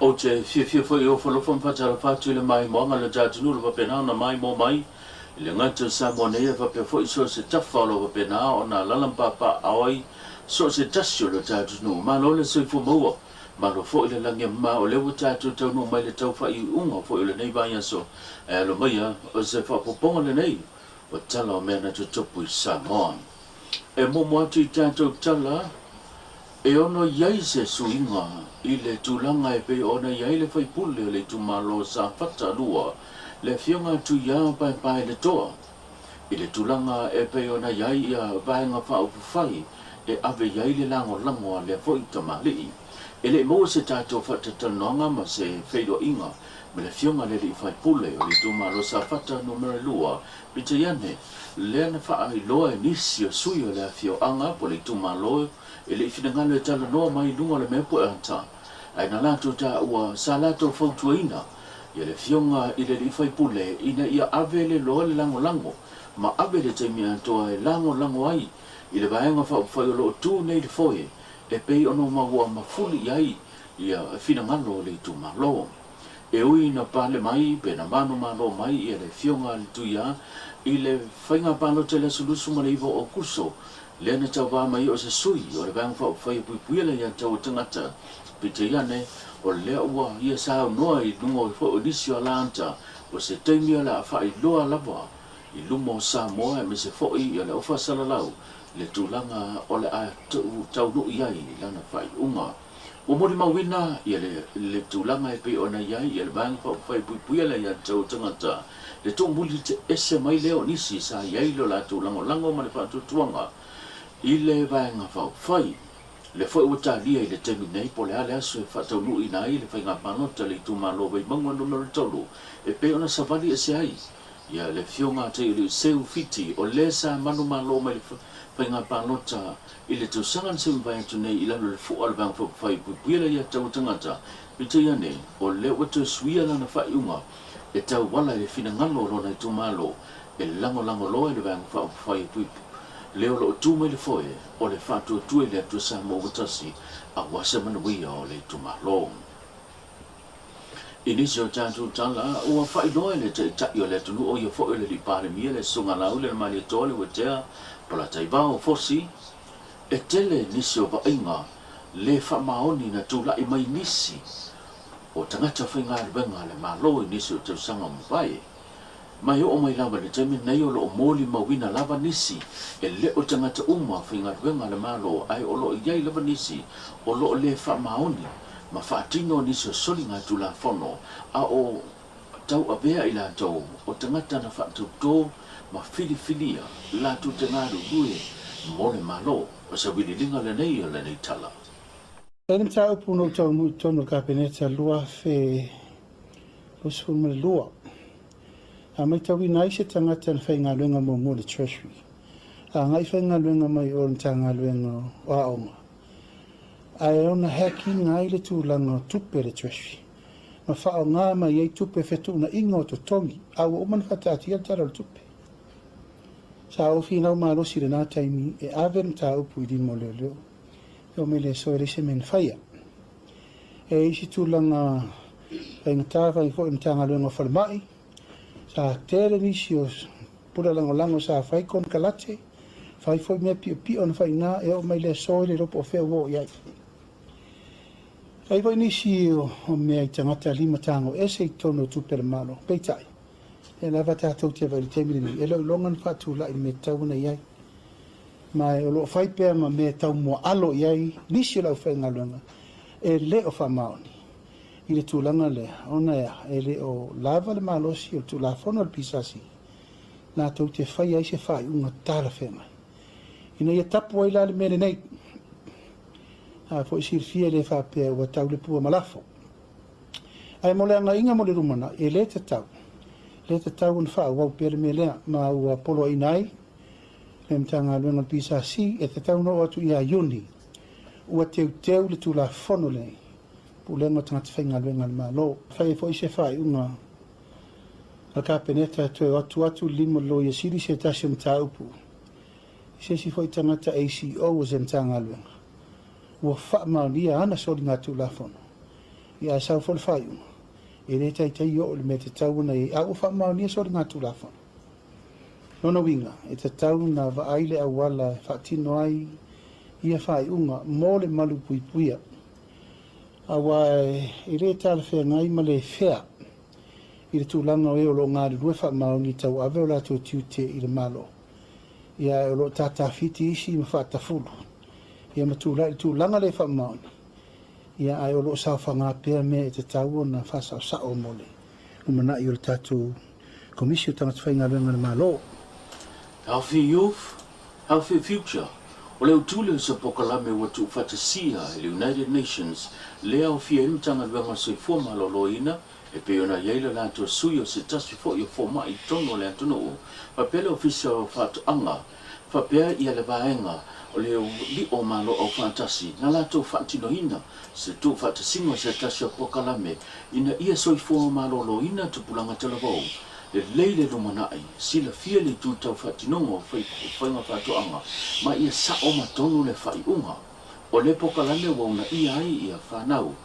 Ou te fiafia foi e ofo alofa ma faatalofa atu i le maimoaga o le ta atunuu o lo faapena ona maimoa mai i le gata o Samoa nei ae faapea foi so o se tafa o lo faapena ona alaala ma papaaao ai so o se tasi o le ta atunuu. Malo le soifua maua, malo foi le lagi e mama o lea ua tatou taunuu mai le tau faaiuiuga foi o lenei vaiaso ae alo maia o se faaopoopoga lenei o tala o mea na tutupu i Samoa. E muamua atu i tatou tala e ono i ai se suiga i le tulaga e pei ona i ai le faipule o le itumalo o Safata 2, le Afioga Tuiā Paepaeletoa, i le tulaga e pei ona i ai ia Vaega Faaupufai e ave i ai le lagolago a lea foi tamalii. E le i maua se tatou faatatalanoaga ma se feiloaiga ma le Afioga i le Alii Faipule o le itumalo Safata Numera 2, peitai ane, lea na faailoa e nisi o sui o le afioaga po o le itumalo e le i finagalo e talanoa mai i luga o le mea po e ata, ae na latou taua sa latou fautuaina ia le afioga i le alii faipule ina ia ave le loa le lagolago ma ave le taimi atoa e lagolago ai i le vaega faaupufai o lo o tu nei le foe e pei ona maua mafuli i ai ia finagalo o le itumalo. E ui ina pale mai pe na manumalo mai ia le Afioga a le Tuia i le faiga palota i le aso 29 o Aokuso, lea na tauva mai o se sui o le Vaega Faaupufai e Puipuia le Aiatatau a Tagata, peitai ane, o lea ua ia saunoa i luga foi o nisi o alaata o se taimi o le a faailoa lava i luma o Samoa aemaise foi ia le aufaasalalau le tulaga o le a taunuu i ai lana faaiuga. Ua molimauina ia le tulaga e pei ona i ai ia le Vaega Faaupufai e Puipuia le Aiatatau a Tagata, le tuumuli ese mai lea o nisi sa i ai lo latou lagolago ma le faatuatuaga i le Vaega Faaupufai. O lea foi ua talia i le taimi nei po o le a le aso e faataunuuina ai le faiga palota a le itumalo o Vaimauga Numera 3 e pei ona savali ese ai ia le Afioga a Taialii Seu Fiti o le sa manumalo mai le faiga palota I le tausaga na seumavae atu nei i lalo o le fua o le Vaega Faaupufai e Puipuia le Aiatatau a Tagata, peitai ane, o lea ua toe suia lana faaiuga e tauala i le finagalo o lona itumalo e lagolago loa i le Vaega Faaupufai e Puipu lea o lo o tu mai le foe o le Faatuatua i le Atua Samoa ua Tasi aua se manuia o le itumalo. I nisi o tatou tala, ua faailoa e le Taitai o le atunuu o ia foi o le Alii Palemia le Susuga Laauli o le Malietoa Leuatea Polataivao Fosi, e tele nisi o vaaiga le faamaoni na tulai mai nisi o tagata faigaluega a le Malo i nisi o tausaga ua mavae. Ma e oo mai lava i le taimi lenei o lo o molimauina lava nisi e le o tagata uma faigaluega a le Malo ae o lo o i ai lava nisi o lo o le faamaoni ma faatino nisi o soligatulafono a o tauavea i latou o tagata na faatauto ma filifilia latou te galulue mo le Malo. O se wililiga lenei o lenei tala. E le mataupu na ou taunuu i totonu o le Kapeneta 2022. A matauina ai se tagata na faigaluega muamua i le Treasury, a agai faigaluega mai o le Matagaluega o Aoga, ae ona hack ina ai le tulaga o tupe a le Treasury, ma faaaoga mai ai tupe e fetuunaiga o totogi, a ua uma ona faataatia le Tala o le Tupe. Sa ou finau malosi i lena taimi e ave le mataupu i lima o leoleo. E oo mai le aso e leai se mea na faia. E i ai isi tulaga faigata fai foi i le Matagaluega o Falemai, sa tele nisi o pule lagolago sa fai konekarate, fai foi mea piopio na fai i ina, e oo mai le aso e le iloa po o fea ua oo i ai. Fai foi nisi o mea i tagata limatago ese i totonu o tupe a le Malo, peitai, lea lava tatou te vaai i le taimi lenei, e le o iloga ona faatulai le mea e tatau ona i ai. Ma o lo o fai pea ma mea e taumuaalo i ai nisi o le aufaigaluega e le o faamaoni i le tulaga lea, ona e a? E le o lava le malosi o le Tulafono a le PSC latou te faia ai se faaiuga talafeagai ina ia tapu ai la le mea lenei. A foi silafia e le faapea ua tau le pua ma lafo. Ae mo le agaiga mo le lumanai, e le tatau, le tatau ona faaauau pea le mea lea, ma ua poloaiina ai le Matagaluega o le PSC e tatau ona oo atu ia Iuni ua teuteu le Tulafono lenei, Pulega o Tagata Faigaluega a le Malo. Fai ai foi se faaiuga a le Kapeneta e toe o atu atu le lima o le Loia Sili se tasi o mataupu i se isi foi tagata ACEO o se Matagaluega ua faamaonia ana soligatulafono. Ia ae sau foi le faaiuga, e le taitai oo i le mea e tatau ona i ai, a ua faamaonia soligatulafono. Lona uiga, e tatau ona vaai le auala e faatino ai ia faaiuga mo le malupuipuia, aua e le talafeagai ma le fea i le tulaga o e o lo o galulue faamaoni e tauave o latou tiute i le Malo, ia ae o lo o tatafiti isi ma faatafulu ia ma tulai i le tulaga le faamaoni, ia ae o lo o saofaga pea mea e tatau ona faasaosao mo le lumanai o le tatou Komisi o Tagata Faigaluega a le Malo. Healthy Youth, Healthy Future, O le autu lea o se polokalame ua tuufaatasia e le United Nations lea aofia ai le Matagaluega o le Soifua Maloloina e pei ona i ai le latou sui o se tasi foi o fomai i totonu o le atunuu faapea le Ofisa o Faatoaga faapea ia le vaega o le Lio Malo Aufaatasi na latou faatinoina se tuufaatasiga o se tasi o polokalame ina ia soifua maloloina tupulaga talavou lelei le lumanai, silafia le itu tau faatinoga o faiga faatoaga ma ia sao ma tonu le faaiuga. O le polokalame ua uunaia ai ia fanau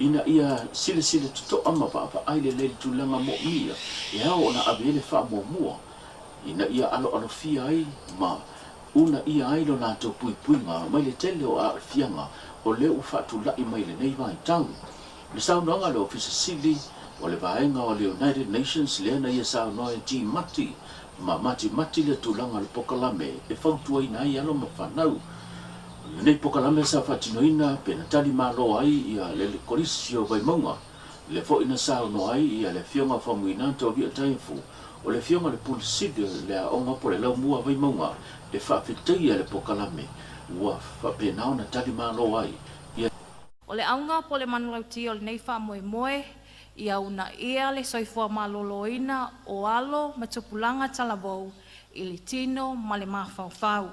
ina ia silasila totoa ma vaavaai lelei le tulaga moomia e ao ona ave ai le faamuamua ina ia aloalofia ai ma uunaia ai lo latou puipuiga mai le tele o aafiaga o lea ua faatulai mai i lenei vaitau. Le saunoaga a le Ofisa Sili o le Vaega o le United Nations lea na ia saunoa e timati ma matimati le tulaga o le pokalame e fautuaina ai alo ma fanau. O lenei pokalame sa faatinoina pe na tali malo ai ia le Kolisi o Vaimauga, lea foi na saunoa ai ia le Afioga Faumuina Tovia Taefu, o le Afioga i le Pule Sili o le Aoga po o le Laumua a Vaimauga e faafetaia le pokalame ua faapena ona tali malo ai ia. O le auga po o le manulauti o lenei faamoemoe, ia uunaia le soifua maloloina o alo ma tupulaga talavou i le tino ma le mafaufau,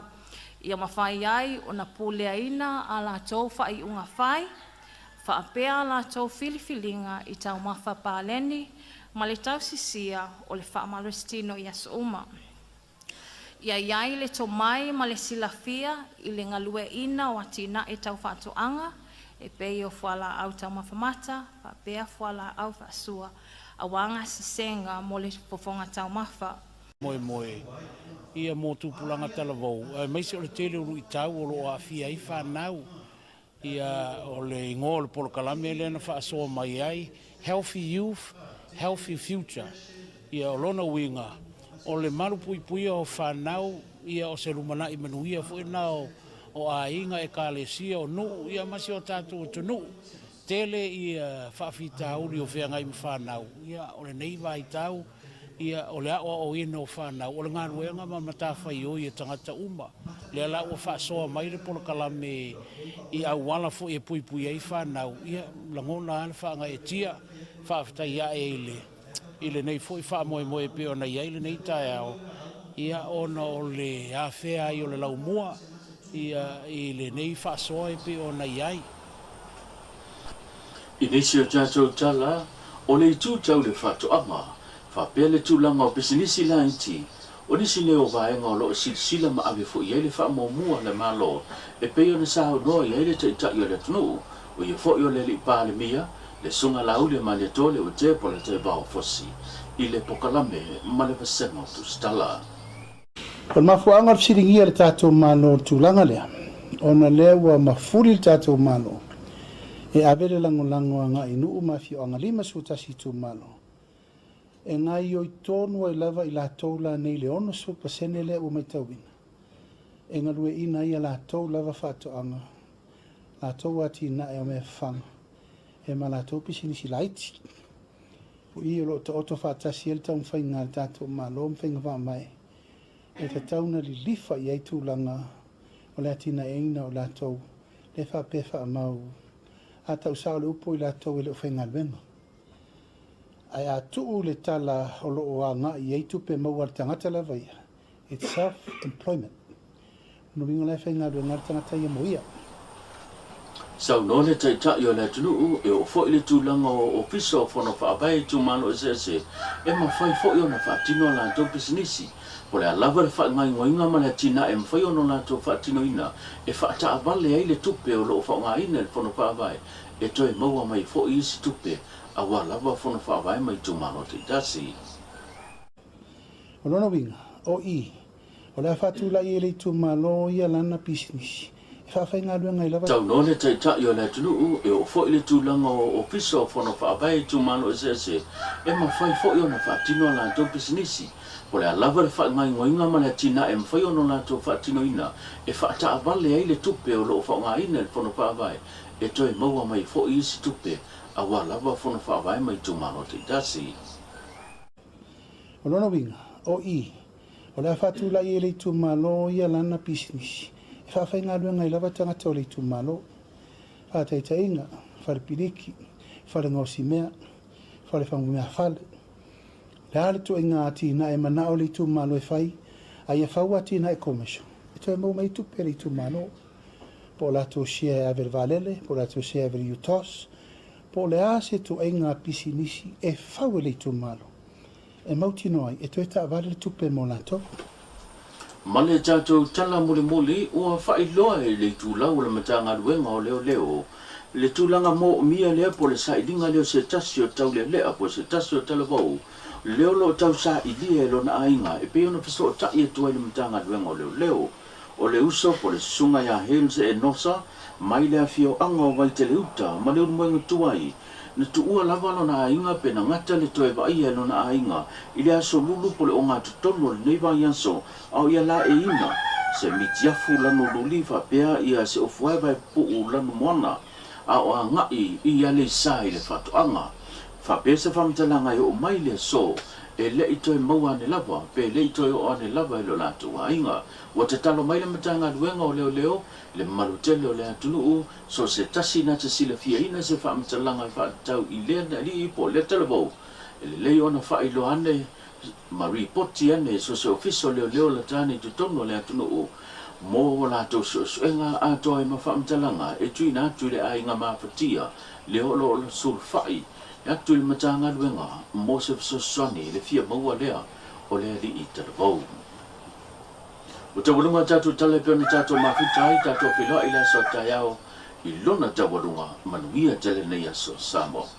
ia mafai ai ona puleaina a latou faaiuga fai, faapea a latou filifiliga i taumafa paleni ma le tausisia o le faamalositino i aso uma. Ia i ai le tomai ma le silafia i le galueaiina o atinae tau faatoaga e pei o fualaau taumafa mata faapea fualaau faasua aua gasesega mo le fofoga taumafa. Moemoe ia mo tupulaga talavou, aemaise o le tele o luitau o lo o aafia ai fanau. Ia, o le igoa o le polokalame lea na faasoa mai ai, Healthy Youth, Healthy Future. Ia, o lona uiga, o le malupuipuia o fanau, ia, o se lumanai manuia foi lena o aiga, ekalesia, o nuu, ia, ma si o tatou atunuu. Tele ia faafitauli o feagai ma fanau, ia, o lenei vaitau, Ia, o le aoaoina o fanau, o le galuega ma matafaioi a tagata uma. Lea la ua faasoa mai le polokalame i auala foi e puipui ai fanau, ia, lagona lava le faagaeetia. Faafetai ae i le, i lenei foi faamoemoe e pei ona i ai lenei taeao, ia, ona o le afea ai o le laumua, ia, i lenei faasoa e pei ona i ai. I nisi o tatou tala, o le itu tau le faatoaga, faapea le tulaga o pisinisi laiti, o nisi nei o vaega o lo o silasila ma ave foi i ai le faamuamua a le Malo e pei ona saunoa i ai le Taitai o le atunuu, o ia foi o le Alii Palemia, le Susuga Laauli Malietoa Leuatea Polataivao Fosi, i le pokalame ma le vasega o Tusitala. O le mafuaaga o le fesiligia e le tatou Malo i le tulaga lea, ona lea ua mafuli le tatou Malo e ave le lagolago agai i nuu ma afioaga 51 itumalo, e gaoioi tonu ai lava i latou la nei le 60% lea ua matauina e galueaiina ai a latou lava faatoaga, latou atinae o mea fafaga e ma latou pisinisi laiti. O i o lo o taoto faatasi ai le taumafaiga a le tatou Malo ma faiga faavae e tatau ona lilifa i ai tulaga o le atinaeina o latou lea faapea faamau a tau sao le upu o i latou e le o faigaluega. Ae a tuu le tala o lo o agai i ai tupe maua a le tagata lava ia, It's self employment. O lona uiga la e faigaluega lava le tagata ia mo ia. Saunoa le Taitai o le atunuu e oo foi le tulaga o Ofisa o Fono Faavae itumalo eseese e mafai foi ona faatino a latou pisinisi. Po o le a lava le faagaoioiga ma le atinae e mafai ona latou faatinoina e faataavale ai le tupe o lo o faaaogaina e le Fono Faavae. e toe maua mai foi isi tupe aua lava fono faavae ma itumalo taitasi. O lona uiga, o i, o le a faatulai e le itumalo ia lana pisinisi e faafaigaluega ai lava. Saunoa le Taitai o le atunuu, e oo foi le tulaga o Ofisa o Fono Faavae i itumalo eseese, e mafai foi ona faatino a latou pisinisi. Po o le a lava le faagaoioiga ma le atinae e mafai ona latou faatinoina e faataavale ai le tupe o lo o faaaogaina e le Fono Faavae, e toe maua mai foi isi tupe aua lava Fono Faavae ma itumalo taitasi. O lona uiga, o i, o le a faatulai e le itumalo ia lana pisinisi e faafaigaluega ai lava tagata o le itumalo. Faataitaiga, fale piliki, fale gaosimea, fale fagumeafale. O le a le ituaiga atinae e manao le itumalo e fai, a ia fau atinae commercial, e toe maua mai ai tupe a le itumalo. Po o latou share e ave i le vaalele, po o latou share e ave i le UTOS, Po o le a se ituaiga pisinisi e fau e le itumalo e mautinoa ai e toe taavale le tupe mo latou. Ma le tatou tala mulimuli, ua faailoa e le itulau o le Matagaluega o Leoleo le tulaga moomia lea po o le sailiga lea o se tasi o Taulealea po o se tasi o Talavou lea o lo o tausailia e lona aiga e pei ona fesootai atu ai le Matagaluega o Leoleo. O le uso po o le susuga ia Hales Enosa mai le afioaga o Vaiteleuta ma Leulumoega Tuai, na tuua lava lona aiga pe na gata le toe vaaia e lona aiga i le aso lulu po o le ogatotonu o lenei vaiaso a o ia laeiina se mitiafu lanu luli faapea ia se ofuaevae pupuu lanu moana a o agai i Aleisa i le faatoaga. Faapea se faamatalaga e oo mai le aso e le i toe maua ane lava pe le i toe oo ane lava i lo latou aiga. Ua tatalo mai le Matagaluega o Leoleo i le mamalu tele o le atunuu, so o se tasi na te silafiaina se faamatalaga e faatatau i lea alii po o lea talavou, e lelei ona faailoa ane ma ripoti ane so o se ofisa o leoleo lata ane i totonu o le atunuu mo latou suesuega atoa ai ma faamatalaga e tuuina atu i le aiga mafatia lea o lo o sulufai atu i le Matagaluega mo se fesoasoani i le fia maua lea o le alii talavou. Ua taualuga a tatou tala e pei ona tatou mafuta ai tatou feiloai i le aso a taeao i lona taualuga manuia tele lenei aso Samoa.